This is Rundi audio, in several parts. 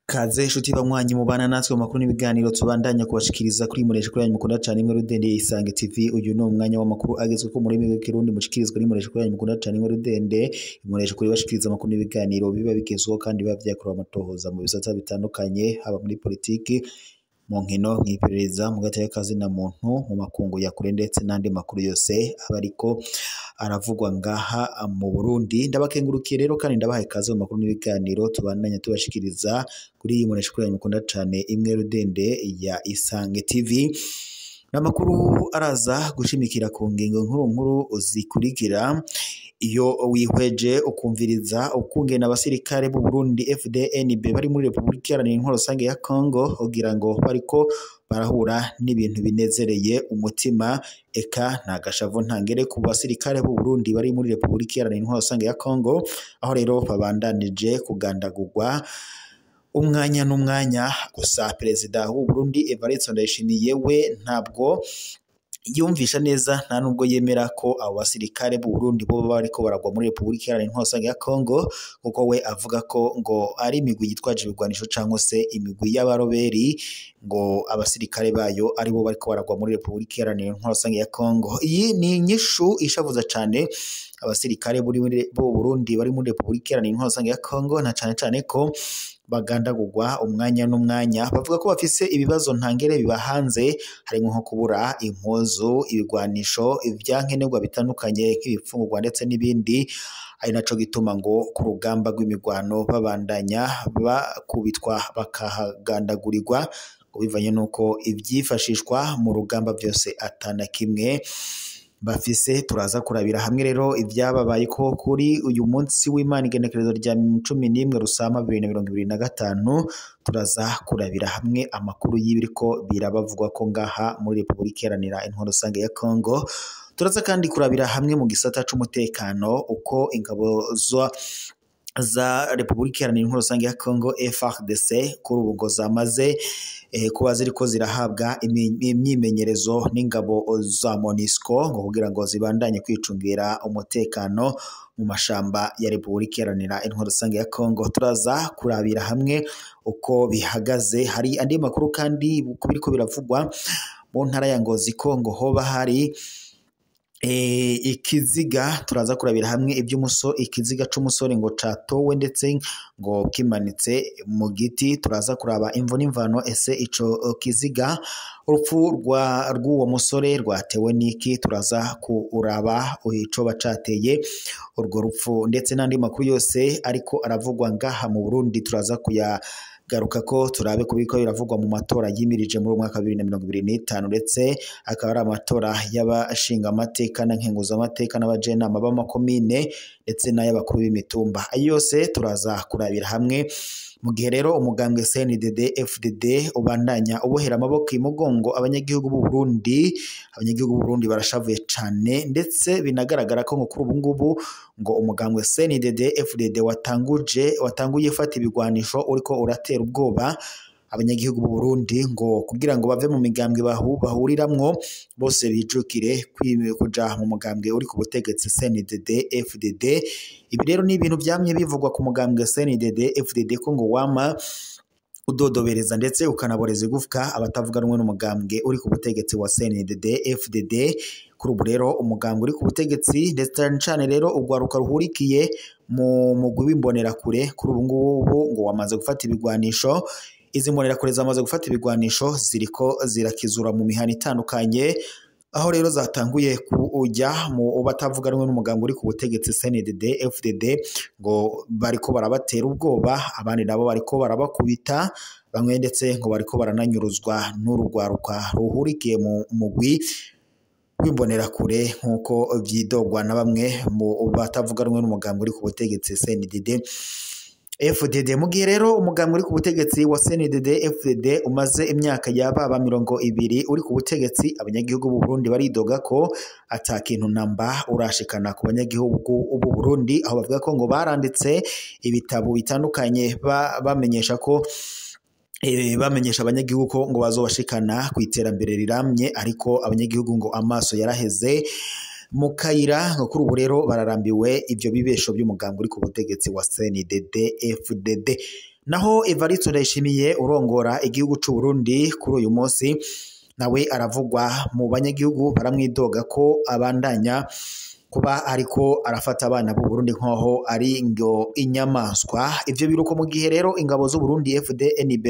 Kaze inshuti banywanyi mubana natwe mu makuru n'ibiganiro tubandanya kubashikiriza kuri Muresha kuri yanyu mukunda cane imwe Rudende Isange TV. Uyu ni umwanya w'amakuru agezweho mu rurimi rw'ikirundi mushikirizwa n'Imuresha kuri yanyu mukunda cane imwe Rudende. Imuresha kuri bashikiriza amakuru n'ibiganiro biba bigezweho kandi biba vyakorewe amatohoza mu bisata bitandukanye, haba muri politiki, mu nkino, mw'iperereza, mu gateka na muntu, mu makungu ya kure ndetse n'andi makuru yose aba ariko aravugwa ngaha mu Burundi. Ndabakengurukiye rero kandi ndabahaye ikaze mu makuru n'ibiganiro tubandanya tubashikiriza kuri iyi Muresha kuri yanyu mukunda cane imwe Rudende ya Isange TV. N'amakuru araza gushimikira ku ngingo nkuru nkuru zikurikira. Iyo wihweje ukumviriza ukungena abasirikare b'u Burundi FDNB bari muri Republika Iharanira Intwaro Rusange ya Congo, ugira ngo bariko barahura n'ibintu binezereye umutima, eka nta gashavu ntangere ku basirikare b'u Burundi bari muri Republika Iharanira Intwaro Rusange ya Congo, aho rero babandanije kugandagurwa umwanya n'umwanya. Gusa perezida w'u Burundi Evariste Ndayishimiye we ntabwo yumvisha neza, nta nubwo yemera ko abo basirikare b'u Burundi bo bariko baragwa muri Republika Iharanira Intwaro Rusange ya Congo, kuko we avuga ko ngo ari imigwi yitwaje ibigwanisho cyangwa se imigwi y'abaroberi, ngo abasirikare bayo aribo bariko baragwa muri Republika Iharanira Intwaro Rusange ya Congo. Iyi ni inyishu ishavuza cane abasirikare b'u Burundi bari muri Republika Iharanira Intwaro Rusange ya Congo, na cane cane ko bagandagurwa umwanya n'umwanya. Bavuga ko bafise ibibazo ntangere bibahanze, harimo nko kubura impuzu, ibigwanisho, ivyankenerwa bitandukanye nk'ibifungurwa ndetse n'ibindi, ari naco gituma ngo ku rugamba rw'imigwano babandanya bakubitwa bakahagandagurirwa, ngo bivanye n'uko ivyifashishwa mu rugamba vyose atana kimwe bafise. Turaza kurabira hamwe rero ibyababaye ko kuri uyu munsi w'Imana igenekerezo rya 11 Rusama 2025. Turaza kurabira hamwe amakuru y'ibiriko birabavugwa ko ngaha muri Republika Iharanira Intwaro Rusange ya Congo. Turaza kandi kurabira hamwe mu gisata c'umutekano uko ingabo za Republika Iharanira Intwaro Rusange ya Congo FARDC kuri ubu ngo zamaze kuba ziriko zirahabwa imyimenyerezo n'ingabo za MONUSCO, ngo kugira ngo zibandanye kwicungira umutekano mu mashamba ya Republika Iharanira Intwaro Rusange ya Congo. Turaza kurabira hamwe uko bihagaze. Hari andi makuru kandi biriko biravugwa mu ntara ya Ngozi ko ngo hoba hari ikiziga. Turaza kurabira hamwe iby'umuso ikiziga c'umusore ngo catowe ndetse ngo kimanitse mu giti. Turaza kuraba imvo n'imvano, ese ico kiziga urupfu rw'uwo musore rwatewe n'iki? Turaza kuraba ico bacateye urwo rupfu ndetse n'andi makuru yose ariko aravugwa ngaha mu Burundi. Turaza kuya garuka ko turabe kubiko biravugwa mu matora yimirije muri mwaka 2025, ndetse akaba ari amatora y'abashinga amateka na nkenguza amateka n'abajenama b'amakomine ndetse n'ay'abakuru b'imitumba. Ayo yose turaza kurabira hamwe. Mu gihe rero umugambwe CNDD FDD ubandanya ubohera amaboko imugongo abanyagihugu b'u Burundi, abanyagihugu b'u Burundi barashavuye cane, ndetse binagaragara ko ngo kuri ubu ngubu ngo umugambwe CNDD FDD watanguye fata ibigwanisho uriko uratera ubwoba abanyagihugu b'u Burundi, ngo kugira ngo bave mu migambwe bahuriramwo bose bijukire kuja mu mugambwe uri ku butegetsi CNDD FDD. Ibi rero ni ibintu vyamye bivugwa ku mugambwe CNDD FDD ko ngo wama udodobereza ndetse ukanaboreza igufwa abatavuga rumwe n'umugambwe uri ku butegetsi wa CNDD FDD. Kuri ubu rero umugambwe uri ku butegetsi ndetse cane rero urwaruka ruhurikiye mu mugwi w'imbonerakure kuri ubu ngubu ngo wamaze gufata ibigwanisho. Izi mbonerakure zamaze gufata ibigwanisho ziriko zirakizura mu mihana itandukanye, aho rero zatanguye kujya mu batavuga rumwe n'umugambwe uri ku butegetsi CNDD FDD, ngo bariko barabatera ubwoba, abandi nabo bariko barabakubita, bamwe ndetse ngo bariko barananyuruzwa n'urugwaruka ruhurikiye mu mugwi w'imbonerakure, nk'uko vyidogwa na bamwe mu batavuga rumwe n'umugambwe uri ku butegetsi CNDD FDD. Mu gihe rero umugambwe uri ku butegetsi wa CNDD FDD umaze imyaka yababa 20 uri ku butegetsi, abanyagihugu b'u Burundi baridoga ko ata kintu namba urashikana ku banyagihugu b'u Burundi, aho bavuga ko ngo baranditse ibitabo bitandukanye bamenyesha ko bamenyesha abanyagihugu ko ngo bazobashikana ku iterambere riramye, ariko abanyagihugu ngo amaso yaraheze. mu kayira. Ngo kuri ubu rero bararambiwe ivyo bibesho by'umugambwe uri ku butegetsi wa CNDD FDD. Naho Evariste Ndayishimiye urongora igihugu c'u Burundi kuri uyu munsi nawe aravugwa mu banyagihugu baramwidoga ko abandanya kuba ariko arafata abana b'u Burundi nkaho ari ngo inyamaswa. Ivyo biruko mu gihe rero ingabo z'u Burundi FDNB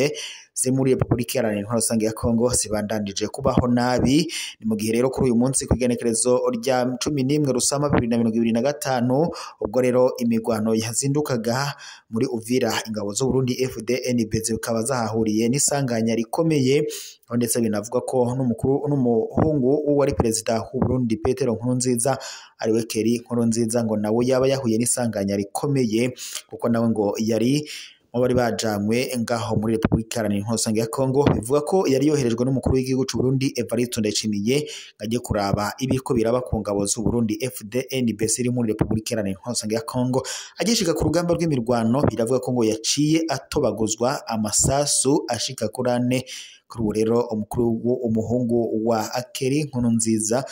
ziri muri Repubulika Iharanira Intwaro Rusange ya Kongo zibandanije kubaho nabi. Ni mu gihe rero kuri uyu munsi ku igenekerezo rya 11 Rusama 2025 ubwo rero imigwano yazindukaga muri Uvira, ingabo z'u Burundi FDNB zikaba zahahuriye n'isanganya rikomeye, aho ndetse binavuga ko n'umukuru n'umuhungu w'uwari perezida w'u Burundi Petero Nkurunziza ariwe Keri Nkurunziza ngo nawe yaba yahuye n'isanganya rikomeye, kuko nawe ngo yari mu bari bajanywe ngaho muri Repubulika Iharanira Intwaro Rusange ya Kongo. Bivuga ko yari yoherejwe n'umukuru w'igihugu c'u Burundi Evariste Ndayishimiye ngo ajye kuraba ibiriko biraba ku ngabo z'u Burundi FDNB ziri muri Repubulika Iharanira Intwaro Rusange ya Kongo. Agishika ku rugamba rw'imirwano biravuga ko ngo yaciye atobaguzwa amasasu ashika kuri ane. Kuri ubu rero umukuru umuhungu wa Akeri Nkurunziza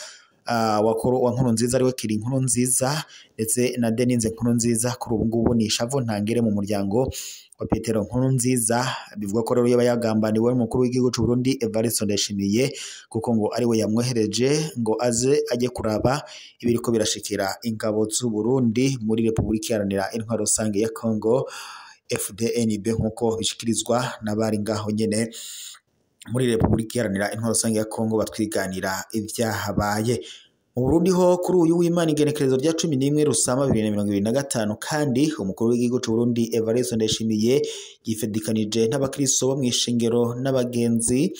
wa Nkurunziza ariwe Keri Nkurunziza ndetse na Deninze Nkurunziza kuri ubu ngubu ni ishavu ntangere mu muryango wa Petero Nkurunziza. Bivuga ko rero yaba yagambaniwe n'umukuru w'igihugu c'u Burundi Evariste Ndayishimiye, kuko ngo ariwe yamwohereje ngo aze ajye kuraba ibiriko birashikira ingabo z'u Burundi muri Repubulika Iharanira Intwaro Rusange ya Kongo FDNB, nkuko bishikirizwa n'abari ngaho nyene muri Repubulika Iharanira Intwaro Rusange ya Kongo batwiganira ivyahabaye. Mu Burundi ho kuri uyu w'Imana igenekerezo rya 11 Rusama 2025 kandi umukuru w'igihugu c'u Burundi Evariste Ndayishimiye yifedikanije n'abakristo bo mw'ishengero n'abagenzi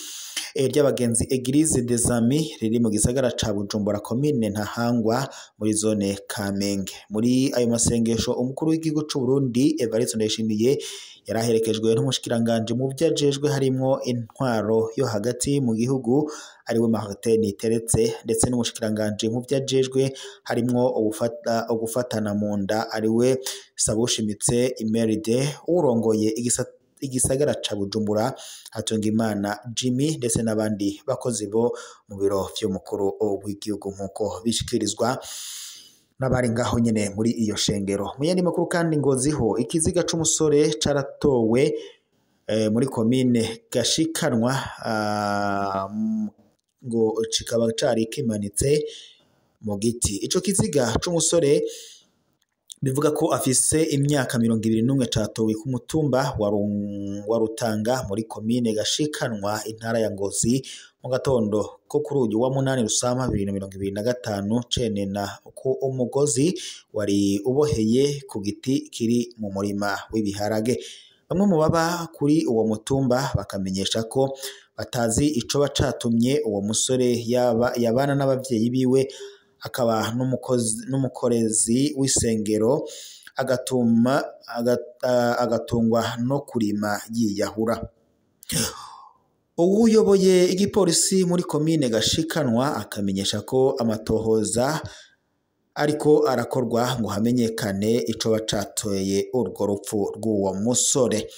ry'abagenzi Eglise des Amis riri mu gisagara ca Bujumbura commune Ntahangwa muri zone Kamenge. Muri ayo masengesho umukuru w'igihugu c'u Burundi Evariste Ndayishimiye yaraherekejwe n'umushikiranganje mu vyajejwe harimwo intwaro yo hagati mu gihugu ariwe Martin Teretse, ndetse n'umushikiranganje mu vyajejwe harimwo ugufatana mu nda ariwe Sabushimitse Imeride, urongoye igisagara ca Bujumbura Hatungimana Jimmy, ndetse n'abandi bakozi bo mu biro vy'umukuru w'igihugu nkuko bishikirizwa n'abari ngaho nyene muri iyo shengero. Mu yandi makuru kandi Ngoziho ikiziga c'umusore caratowe muri komine Gashikanwa ngo kikaba cari kimanitse mu giti. Ico kiziga c'umusore bivuga ko afise imyaka 21 catowe ku mutumba wa Rutanga muri komine Gashikanwa intara ya Ngozi mu gatondo ko kuri uyu wa 8 Rusama 2025 cenena ko umugozi wari uboheye ku giti kiri mu murima w'ibiharage. Bamwe mu baba kuri uwo mutumba bakamenyesha ko batazi ico bacatumye uwo musore yabana n'abavyeyi biwe, akaba n'umukorezi w'isengero, agatungwa no kurima yiyahura. Uwuyoboye igipolisi muri komine Gashikanwa akamenyesha ko amatohoza ariko arakorwa ngo hamenyekane ico bacatoye urwo rupfu rw'uwo musore.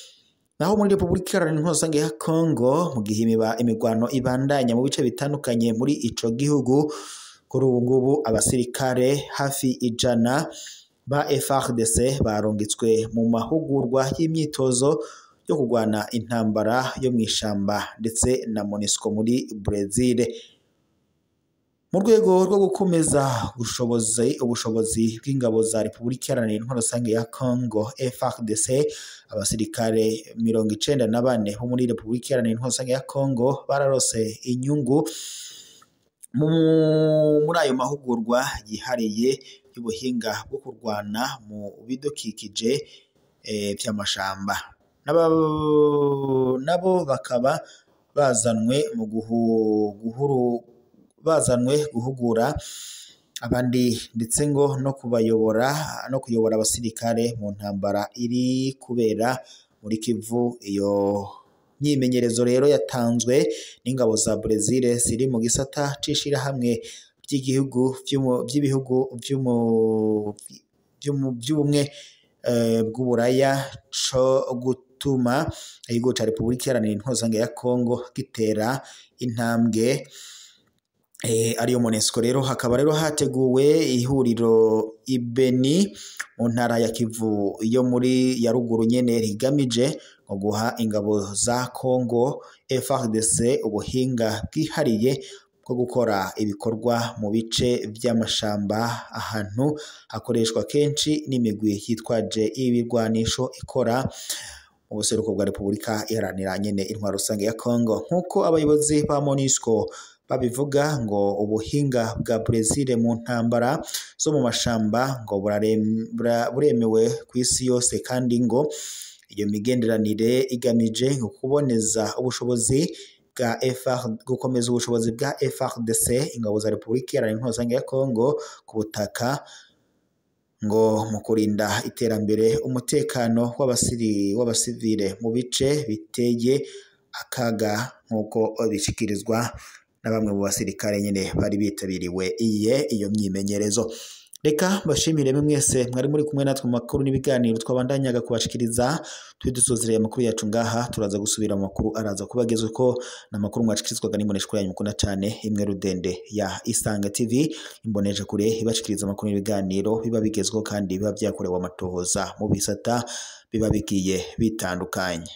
Naho muri Repubulika Iharanira Intwaro Rusange ya Kongo mu gihe imigwano ibandanya mu bice bitandukanye muri ico gihugu, kuri ubu ngubu abasirikare hafi 100 ba FARDC barungitswe mu mahugurwa y'imyitozo yo kurwana intambara yo mw'ishamba ndetse na MONUSCO muri Brezil. Mu rwego rwo gukomeza ubushobozi bw'ingabo za Repubulika Iharanira Intwaro Rusange ya Kongo FARDC, abasirikare 94 bo muri Repubulika Iharanira Intwaro Rusange ya Kongo bararose inyungu muri ayo mahugurwa yihariye y'ubuhinga bwo kurwana mu bidukikije vy'amashamba. Nabo bakaba bazanwe mu bazanwe guhugura abandi ndetse ngo no kubayobora no kuyobora abasirikare mu ntambara iri kubera muri Kivu. Iyo myimenyerezo rero yatanzwe n'ingabo za Brezil ziri mu gisata c'ishirahamwe ry'igihugu vy'ibihugu vy'ubumwe bw'Uburaya co gutuma igihugu ca Repubulika Iharanira Intwaro Rusange ya Kongo gitera intambwe Ariyo MONUSCO rero hakaba rero hateguwe ihuriro i Beni mu ntara ya Kivu yo muri ya ruguru nyene, rigamije ngo guha ingabo za Congo FARDC ubuhinga bwihariye bwo gukora ibikorwa mu bice vy'amashamba, ahantu hakoreshwa kenshi n'imigwi yitwaje ibirwanisho ikora mu buseruko bwa Repubulika Iharanira nyene Intwaro Rusange ya Congo. Nk'uko abayobozi ba MONUSCO babivuga, ngo ubuhinga bwa Brezil mu ntambara zo mu mashamba ngo buremewe ku isi yose, kandi ngo iyo migenderanire igamije kuboneza ubushobozi bwa gukomeza ubushobozi bwa FARDC, ingabo za Repubulika Iharanira Intwaro Rusange ya Congo, ku butaka, ngo mu kurinda iterambere, umutekano w'abasivile mu bice biteye akaga, nk'uko bishikirizwa na bamwe mu basirikare nyene bari bitabiriwe iyo myimenyerezo. Reka mbashimire mwese mwari muri kumwe natwe mu makuru n'ibiganiro twabandanyaga kubashikiriza. Tudusozereye amakuru yacu ngaha, turaza gusubira mu makuru araza kubageza uko n'amakuru mwashikirizwaga n'imbonesha yanyu mukunda cane imwe rudende ya Isanga TV, imbonesha kure ibashikiriza amakuru n'ibiganiro biba bigezweho kandi biba vyakorewe amatohoza mu bisata biba bigiye bitandukanye.